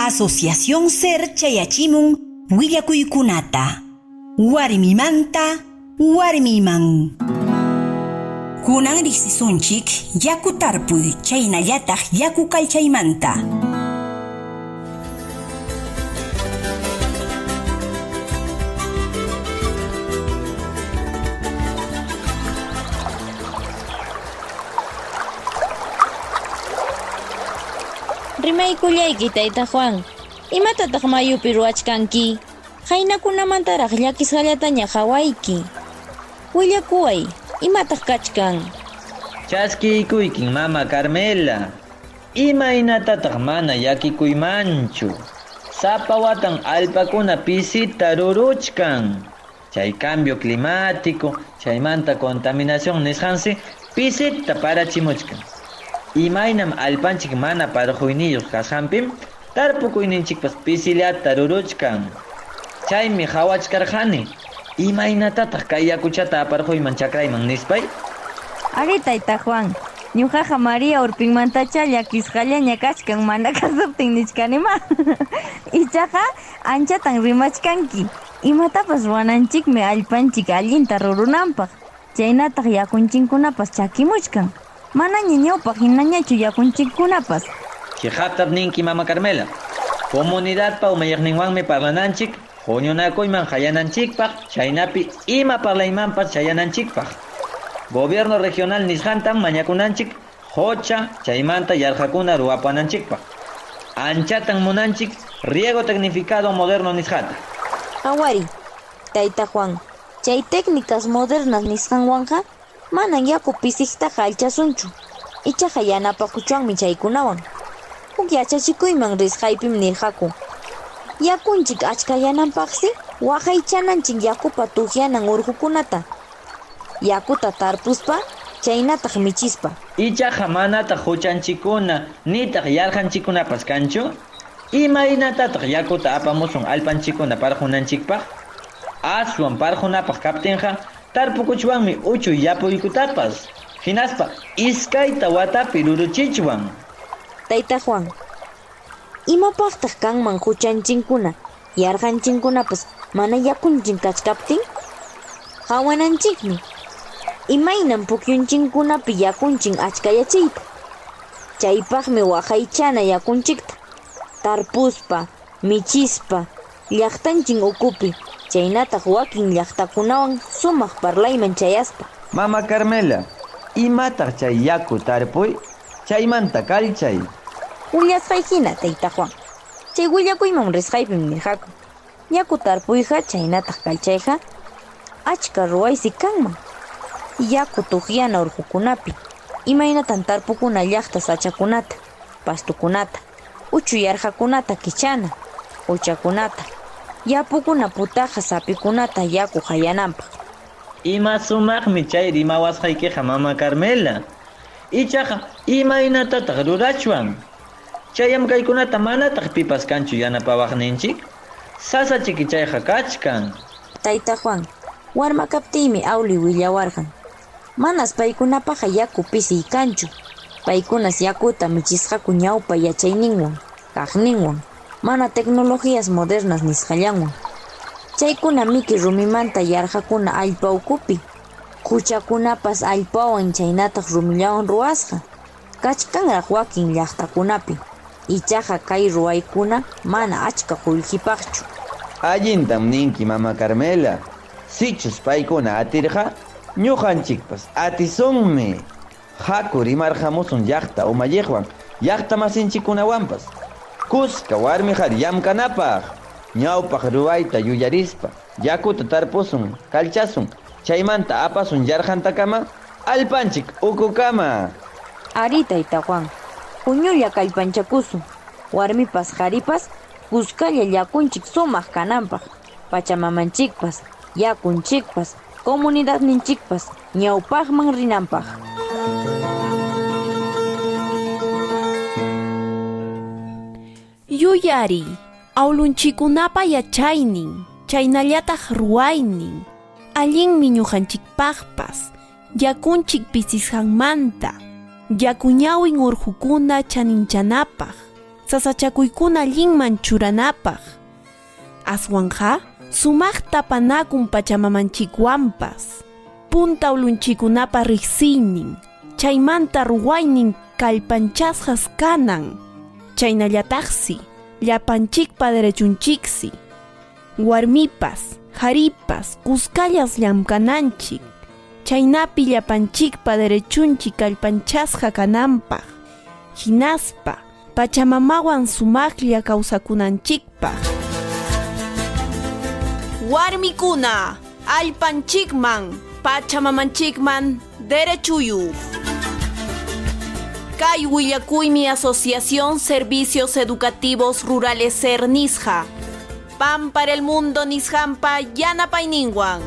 Asociación Ser chayachimun willakuykunata. Warmimanta warmiman. Kunan riqsisunchik yaku tarpuy chaynallataq yaku kallchaymanta. Rimaykullayki, tayta Juan. Imatataq mayupi ruwachkanki? Qaynakunamantaraq llakisqallataña qawayki. Willakuway, imataq kachkan? Chaskiykuykin, mama Carmela. Imaynatataq mana llakikuymanchu? Sapa watan allpakuna pisita ruruchkan. Chay cambio climático, chaymanta contaminación nisqansi pisita parachimuchkan. Imaynam allpanchik mana parquyniyuq kasqanpim tarpukuyninchikpas pisillata ruruchkan. Chaymi qhawachkarqani. Imaynatataq kay yakuchata aparquyman chakrayman nispay? Ari tayta Juan, ñuqaqa Maria urpinmantacha llakisqallaña kachkan mana kasuptin nichkanima. Ichaqa anchatan rimachkanki. Imatapas ruwananchikmi allpanchik allinta rurunanpaq. Chaynataq yakunchikkunapas chakimuchkan. Manaña ñawpaq hinañachu yakunchikkunapas. Chiqaptam ninki mama Carmela. Comunidadpa umalliqninwanmi parlananchik, huñunakuyman qayananchikpaq, chaynapi ima parlaymanpas chayananchikpaq. Gobierno regional nisqantam mañakunanchik qucha chaymanta yarqakuna ruwapananchikpaq. Anchatan munanchik riego tecnificado moderno nisqata. Qhawariy, tayta Juan, chay técnicas modernas nisqanwanqa manan yaku pisiqtaqa allchasunchu. Ichaqa yanapakuchwanmi chaykunawan. Huk yachachikuyman risqaypim nirqaku. Yakunchik achkayananpaqsi waqaychananchik yakupa tuqyanan urqukunata. Yakuta tarpuspa chaynataq michispa. Ichaqa manataq quchanchikkuna nitaq yarqanchikkunapas kanchu? Imaynatataq yakuta apamusun allpanchikkuna parqunanchikpaq? Aswan parqunapaq kaptinqa tarpukuchwanmi uchuy yapuykutapas. Hinaspa iskayta watapi ruruchichwan. Tayta Juan, imapaqtaq kanman quchanchikkuna, yarqanchikkunapas mana yakunchik kachkaptin? Qawananchikmi. Imaynam pukyunchikkunapi yakunchik achkayachiyta. Chaypaqmi waqaychana yakunchikta. Tarpuspa, michispa, llaqtanchik ukupi, chaynataq wakin llaqtakunawan sumaq parlayman chayaspa. Mama Carmela, imataq chay yaku tarpuy? Chaymanta kallchay. Willasqay hina, tayta Juan. Chay willakuyman risqaypim nirqaku. Yaku tarpuyqa chaynataq kallchayqa achka ruwaysi kanman. Yaku tuqyana urqukunapi, imaynatan tarpukuna llaqta sachakunata, pastukunata, uchuy yarqakunata kichana, quchakunata, yapukuna putaqa sapikunata yaku hayananpaq. Ima sumaqmi chay rimawasqaykiqa mama Carmela. Ichaqa imaynatataq rurachwan? Chayam kaykunata manataq pipas kanchu yanapawaqninchik? Sasachiki chayqa kachkan. Tayta Juan, warma kaptiymi awli willawarqan. Manas paykunapaqa yaku pisiy kanchu. Paykunas yakuta michisqaku ñawpa yachayninwan, kaqninwan, mana tecnologías modernas nisqallanwan. Chaykuna miki rumimanta yarqakuna allpa ukupi. Quchakunapas allpawan chaynataq rumillawan ruwasqa. Kachkanraq wakin llaqtakunapi. Ichaqa kay ruwaykuna mana achka qullqipaqchu. Allintam ninki mama Carmela. Sichus paykuna atirqa, ñuqanchikpas atisunmi. Haku rimarqamusun llaqta umalliqwan, llaqta masinchikkunawanpas. Kuska warmi qhari llamk'anapaq. Ñawpaq ruwayta yuyarispa, yakuta tarpusun, kallchasun, chaymanta apasun yarqantakama, allpanchik ukukama. Ari tayta Juan, huñulla kallpanchakusun. Warmipas qharipas kuskalla llakunchik sumaq kananpaq. Pachamamanchikpas, yakunchikpas, comunidadninchikpas ñawpaqman rinanpaq. Yuyariy, awlunchikkunapa yachaynin, chaynallataq ruwaynin, allinmi ñuqanchikpaqpas, yakunchik pisisqanmanta, yakuñawin urqukuna chaninchanapaq, Sasachakuykuna allinman churanapaq. Aswanqa sumaqta apanakun pachamamanchikwanpas. Punta ulunchikunapa riqsiynin, chaymanta ruwaynin kallpanchasqas kanan. Chaynallataqsi llapanchikpa derechunchiksi. Warmipas, qharipas kuskallas llamkananchik. Chaynapi llapanchikpa derechunchik kallpanchasqa kananpaq. Hinaspa pachamamawan sumaqlla kawsakunanchikpaq. Warmikuna allpanchikman pachamamanchikman derechuyuq. Kay willakuymi Asociación Servicios Educativos Rurales SER nisqa. Pan para el Mundo nisqampa yanapayninwan.